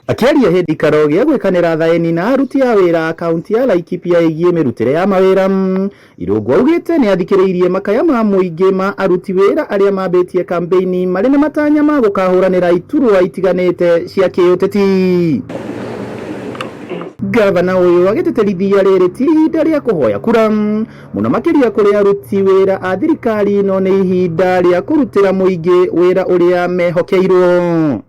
Akĩaria hĩndĩ ikaro gĩa gwĩkanĩra thaĩni na aruti a wĩra a kaunti ya Laikipia ĩgiĩ mĩrutĩre ya mawĩra, Irũngũ augĩte nĩ athikĩrĩirie makaya ma mũingĩ ma aruti wĩra arĩa mambĩtie kambeini marĩ na matanya ma gũkahũranĩra iturwa itiganĩte cia kĩũteti. Gavana ũyũ agĩtĩtĩrithia rĩrĩ ti ihinda rĩa kũhoya kura mũno makĩria kũrĩ aruti wĩra a thirikari no nĩ ihinda rĩa kũrutĩra mũingĩ wĩra ũrĩa mehokeirwo.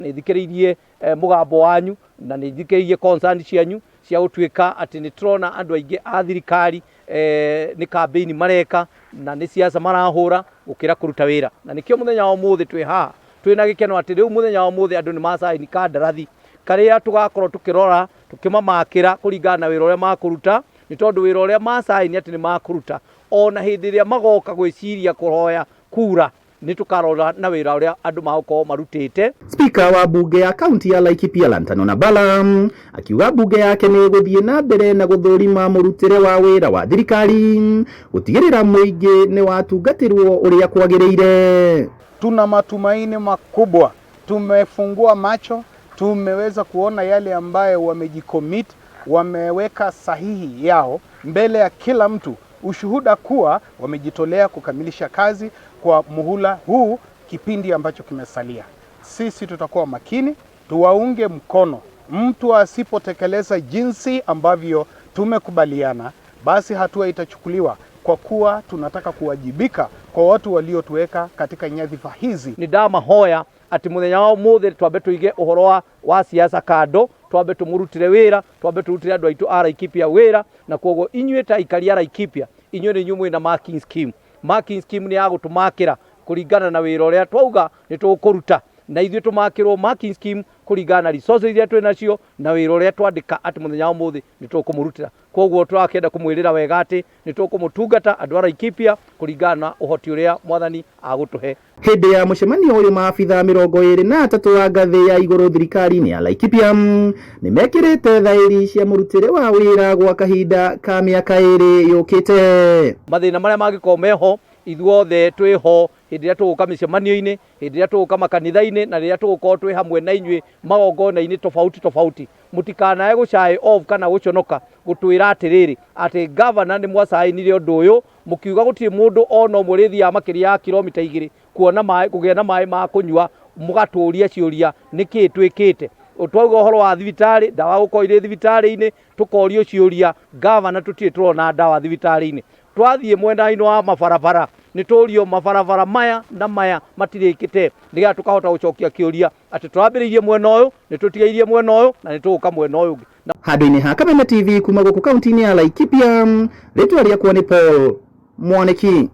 Nĩ thikĩrĩirie mũgambo wanyu na nĩ thikĩrĩirie concern cianyu cia gũtuĩka atĩ nĩ tũrona andũ aingĩ a thirikari nĩ campaign mareka na nĩ siasa marahũra gũkĩra kũruta wĩra, na nĩkĩo mũthenya wa ũmũthĩ twĩ haha twĩna gĩkeno atĩ rĩu mũthenya wa ũmũthĩ andũ nĩ macaini kandarathi karĩa tũgakorwo tũkĩrora tũkĩmamakĩra kũringana na wĩra ũrĩa makũruta, nĩ tondũ wĩra ũrĩa macaini atĩ nĩ makũruta ona hĩndĩ ĩrĩa magoka gwĩciria kũhoya kura nĩ tũkarora na wĩra ũrĩa andũ magũkorwo marutĩte. Spika wa bunge ya kaunti ya Laikipia Lantano Nabala akiuga bunge yake nĩ ĩgũthiĩ na mbere na gũthũrima mũrutĩre wa wĩra wa thirikari gũtigĩrĩra mũingĩ nĩ watungatĩrwo ũrĩa kwagĩrĩire. Tuna matumaini makubwa, tumefungua macho, tumeweza kuona yale ambayo wamejicommit, wameweka sahihi yao mbele ya kila mtu, ushuhuda kuwa wamejitolea kukamilisha kazi kwa muhula huu, kipindi ambacho kimesalia. Sisi tutakuwa makini, tuwaunge mkono. Mtu asipotekeleza jinsi ambavyo tumekubaliana, basi hatua itachukuliwa, kwa kuwa tunataka kuwajibika kwa watu waliotuweka katika nyadhifa hizi. Nĩ ndamahoya atĩ mũthenya wa ũmũthĩ twambe tũige ũhoro wa siasa kando, twambe tũmũrutĩre wĩra, twambe tũrutĩre andũ aitũ a Laikipia wĩra, na koguo inyuĩ ta aikari a Laikipia, inyuĩ nĩ inyuĩ mwĩna marking scheme. Marking scheme nĩ ya gũtũmakĩra kũringana na wĩra ũrĩa twauga nĩ tũkũruta, na ithuĩ tũmakĩrwo marking scheme kũringana na resources iria twĩ nacio na wĩra ũrĩa twandĩka atĩ mũthenya wa ũmũthĩ nĩ tũkũmũrutĩra. Koguo tũrakĩenda kũmwĩrĩra wega atĩ nĩ tũkũmũtungata andũ a Laikipia kũringana na ũhoti ũrĩa mwathani agũtũhe. Hĩndĩ ya mũcemanio ũyũ maabitha 23 a ngathĩ ya igũrũ thirikari-inĩ ya Laikipia nĩ mekĩrĩte thaĩri cia mũrutĩre wa wĩra gwa kahinda ka mĩaka 2 yũkĩte. Mathĩna marĩa mangĩkorwo meho ithuothe twĩho hĩndĩ ĩrĩa tũgũka mĩcemanio-inĩ, hĩndĩ ĩrĩa tũgũka makanitha-inĩ, na rĩrĩa tũgũkorwo twĩ hamwe na inyuĩ magongona-inĩ tofauti tofauti. Mũtikanae gũcaĩ off kana gũconoka gũtwĩra atĩrĩrĩ atĩ gavana nĩ mwacainire ũndũ ũyũ mũkiuga gũtirĩ mũndũ ona ũmwe ũrĩthiaga makĩria ya kilomita 2 kuona maĩ, kũgĩa na maĩ ma kũnyua, mũgatũria ciũria nĩkĩĩ twĩkĩte. Twauga ũhoro wa thibitarĩ, ndawa gũkorwo irĩ thibitarĩ-inĩ, tũkorio ciũria gavana tũtirĩ tũrona ndawa thibitarĩ-inĩ. Twathiĩ mwena-inĩ wa mabarabara nĩ tũrio mabarabara maya na maya matirĩkĩte, nĩgetha tũkahota gũcokia kĩũria atĩ tũrambĩrĩirie mwena ũyũ, nĩ tũtigairie mwena ũyũ, na nĩ tũgũka mwena ũyũ ũngĩ. Handũ-inĩ ha Kameme TV kuma gũkũ kaunti-inĩ ya Laikipia, rĩtwa rĩakwa nĩ Paul Mwaniki.